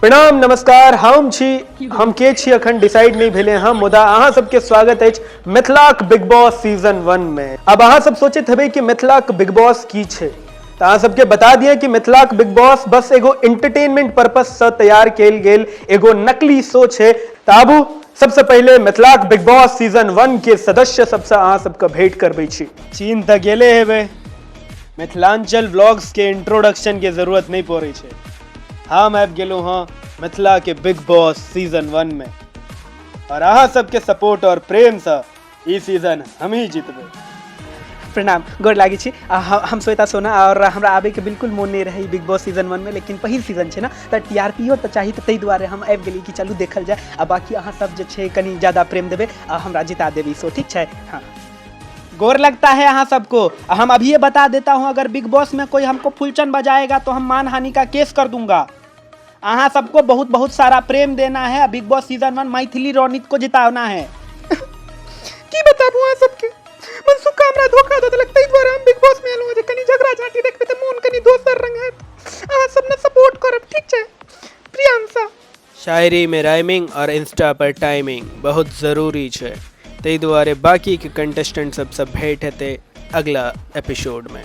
प्रणाम, नमस्कार। हम छी, हम के छी अखन डिसाइड नहि भेलै हँ, मुदा अहाँ सबके स्वागत अछि मिथिलाक बिग बॉस सीजन 1 में। अब अहाँ सब सोचैत हेबै कि मिथिलाक बिग बॉस की छै, तऽ अहाँ सबके बता दिअ कि मिथिलाक बिग बॉस बस एगो एंटरटेनमेंट पर्पस से तैयार कयल गेल एगो नकली शो छै। तऽ आबू, सबसे पहिले मिथिलाक बिग बॉस सीजन 1 के सदस्य सबसँ अहाँ सबके भेंट करबै छी। चीन तऽ गेले हेबै, मिथिलांचल व्लॉग्स के इंट्रोडक्शन के जरूरत नहीं पड़ै छै। हम आबि गेलहुँ हँ मिथिला के बिग बॉस सीजन 1 में और अहाँ सबके सपोर्ट और प्रेम से ई सीजन हम ही जीतबै। प्रणाम, गोर लागै छी। हम श्वेता सोना और हमरा आबैके बिल्कुल मोन नहि रहै बिग बॉस सीजन 1 में, लेकिन पहिल सीजन छै ने, तऽ टीआरपीओ तऽ चाही, तऽ ताहि दुआरे हम आबि गेली कि चलू देखल जाय। आ बाकी अहाँ सब जे छै कनि ज्यादा प्रेम देबै आ हमरा जिता देबै सो ठीक छै। हाँ, गोर लगता है अहाँ सबको। हम अभी ये बता देता हूँ, अगर बिग बॉस में कोई हमको फुलचन बजाएगा तो हम मानहानि का केस कर दूंगा। अहाँ सबको बहुत बहुत सारा प्रेम देना है। Big boss season 1 Maithili Ronit को जिताना है। की बताबू अहाँ सबके, मनसुखा हमरा धोखा दऽ देलक, ताहि दुआरे हम बिग बॉस में एलहुँ जे कनि झगड़ा झाँटी देखबै तऽ मोन कनि दोसर रंग हैत। अहाँ सब ने सपोर्ट करब, ठीक छै? प्रियांशा। शायरी में राइमिंग और इंस्टा पर टाइमिंग बहुत जरूरी छै, ताहि दुआरे बाकीके कंटेस्टेंट सबसँ भेंट हेतै अगला एपिसोडमे।